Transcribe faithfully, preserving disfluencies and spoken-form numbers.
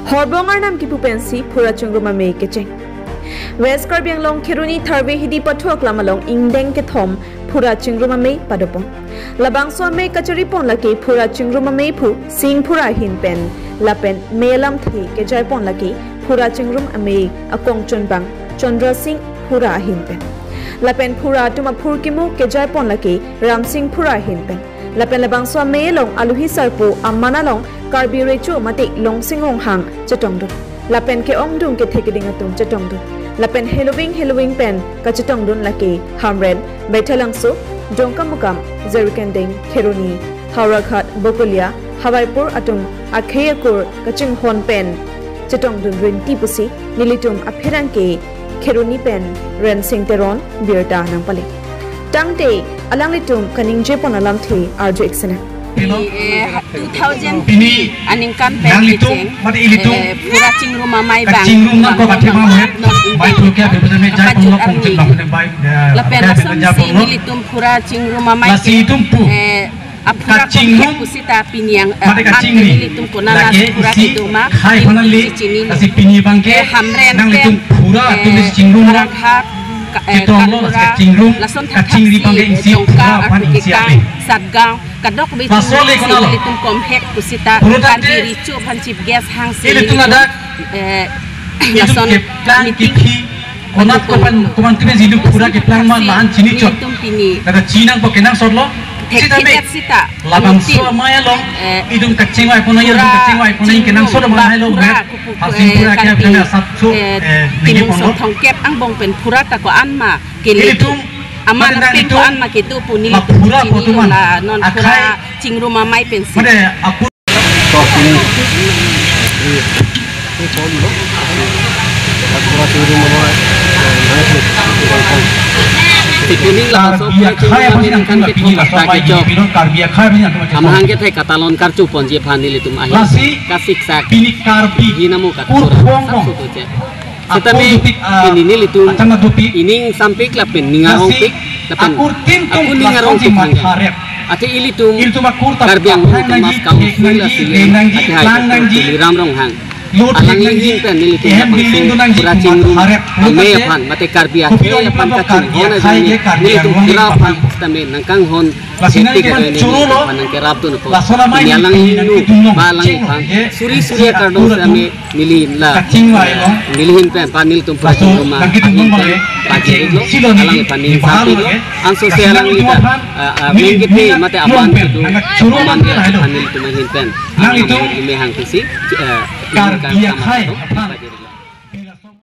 Horbong arnam kipu pensi Phura Chingrum Amei kecheng. West Karbi Anglong Kheroni Tharve Hidi Pathu Aklam along ingdeng kethom Phura Chingrum Amei padopon. Labangso amei kacharipon lake Phura Chingrum Amei phu Singh Phura ahin pen lapen mei alamthe kejaipon lake Phura Chingrum Amei akongchunbang Chandra Singh Phura ahin pen. Lapen Phura atum aphurkimo kejaipon lake Ram Singh Phura ahin pen. Lapen labangso amei along aluhi sarpo aman along Karbi Recho mate Longsing Ronghang chetongdun. Lapen ke-ongdung kethe keding atum chetongdun. Lapen heloving heloving pen kachetongdun lake Hamren, Baithalangso, Dongkamukam, Jirikinding, Kheroni, Howraghat, Bokolia, Hawaipur atum akhei akur kachinghon pen chetongdun rinti pusi nelitum apherangke Kheroni pen Rensing Teron birta nangpale. Tangte alanglitum kaningjepon alamthe arju-ik sinang. Eh, two thousand three aningkan pen nanglitum kecheng, mate ilitum eh, Phura Chingrum Amei bang, kachingrum nangkok bang, athema bang, muhet, non bai ingkang. Phura ke abe bejame jai kapajut punglo arni. Punglo bai, eh, lapen abe ason bejai si punglo. Nelitum Phura Chingrum Amei lasi ke, itum pu. Eh, aphura kachingrum, kongkhek pusita pini ang, eh, mate an kachingri. Nelitum konat lake Phura isi kedoma, khai itum panali, chini. Lasi pini bangke, eh, Hamren nanglitum pen, Phura eh, atum isi chingrum lo. Howraghat, ka-, eh, ketong lo, Karbura, lasi kachingrum, lason thak kachingri si, bangke eh, isi Dongka, Phura aphan isi Arkukikang, ape. Satgaon, kadokave laso chini le konalo. Nelitum kongkhek pusita, Phura tangte, Karbi Recho aphan chief guest hangsi ilitum nelitum, ladak, eh, itum lason keplang meeting kithi, konat kopan, kopan tipe jilu Phura keplang ma lahan chini chot. Nelitum pini. Kada chinang po kenangsot lo. Thek sitame, kidet sita. Labangso meeting. Amei along, eh, itum kachingvai pon nang, itum Phura kachingvai pon nang, Chingrum kenangsot ma ba hai lo, Phura met. Kupu, Hasim eh, Phura ke Karbi, kena sat so, eh, eh, negi Timung pon lo. Sot Thongkep angbong pen Phura ta ko-an ma kele. Ilitum, aman mate pen nang ko-an ma ketu pu neli la Phura chini po tuman. La non Phura akhai. Chingrum Amei pensi. Mate aku. Pini laso Karbi akhai apa sih nang kami pini laso amei kechok. Pini Karbi akhai apa sih nang kami. Amahang kethe katalon karchu ponji aphan nelitum ahin. Lasi. Kasiksak. Pini Karbi. Hinamo kat kurang. Kurphong. Sat sutu je. Setame, ah, pini nelitum, achana dupi. Ining sampik lapen ning arongpik, lapen akur tim tum aku ning arong lason si thang. Matharep. Athe ilitum, ilitum akur ta Karbi Anglong aphang nangji, mas kau thek nangji, sila sila, reng nangji, athe hai lang nangji. Tuliram Ronghang. Lo thek nangji. Alang ingin pen nelitum ehem building do nangji, Phura Chingrum, matharep. Amei aphan, mate Karbi akhai aphan kachinghon ajoine, Karbi nelitum Anglong Phura aphan, aphan. Setame nangkanghon. Lasi nang itum choro lo. Lason amei pini alang nang itum nong ba alang cheng aphan. Suri suri akardom setame neli la. Kachingvai lo. Neli ahin pen pa nelitum Phura Chingrum Amei ahin pen pajirlo. Alang aphan ning sampik lo. Anso se alang neli ta, ah, ah, mengkete mate aban kedo. Aman ke aphan nelitum ahin pen. Nang itum ime hang tusi, eh, Karbi akhai aphan. Pajirlo.